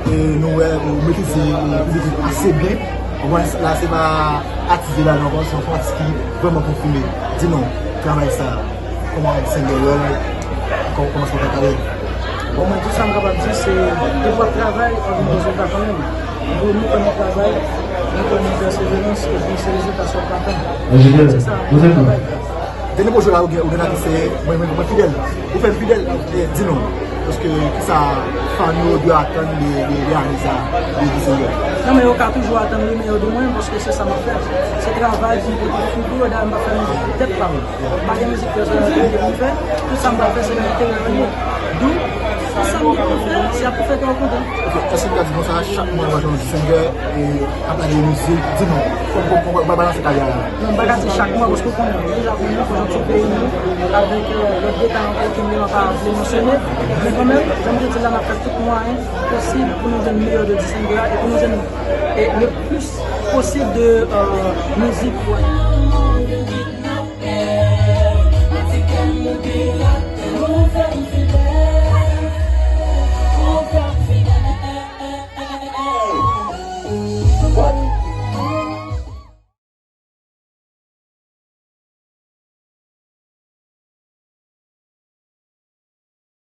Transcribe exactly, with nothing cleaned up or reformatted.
E nou wè ou metrize, ou piblik ou ase byen. Ou konprann, la se pa atis de lajan ankò, se yon fanatik ki vrèman konfime. Di nou, travay sa, kòman Sengè wè l, kò- kòman sa w ka pale? Bon, mwen, tout sa m kapab di, se depi w ap travay, w ap gen rezilta kanmenm. Nou, nou kwè nan travay, nou kwè nan pèseverans, epi se rezilta sa w ka tann. Se sa, travay. Dènye pwojè la ou gen, ou gen la ki se mwen, mwen, mwen fidèl. Ou fè m fidèl, e, di nou. Paske kisa fan yo dwe atann de, de, de ane sa, de, de Sengè? Non, men yo ka toujou atann le meyè de mwen, paske se sa m ap fè. Se travay ki pote fwi pou yo, dayè m pa fè mizik pou tèt pa m. M pa gen mizik pèsonèl pou m fè. Tout sa m pral fè, se nan enterè yo ye. Dou, sa m gen pou m fè, se ap pou fè kè w kontan. Ok, èske w ka di konsa, chak mwa w ap jwenn Sengè, e, ap lage mizik, di nou, kòman, kòman, kòman w ap balanse karyè a la? Non, m pa ka di chak mwa, paske w konnen, nou deja konnen konjonkti peyi nou, avèk, euh, lòt detay ankò ke m pa vle mansyone. Men kanmenm, jan m te di la, n ap fè tout mwayen posib pou nou jwenn meyè de Disengè a e pou nou jwenn, e, le plis posib de, euh, mizik.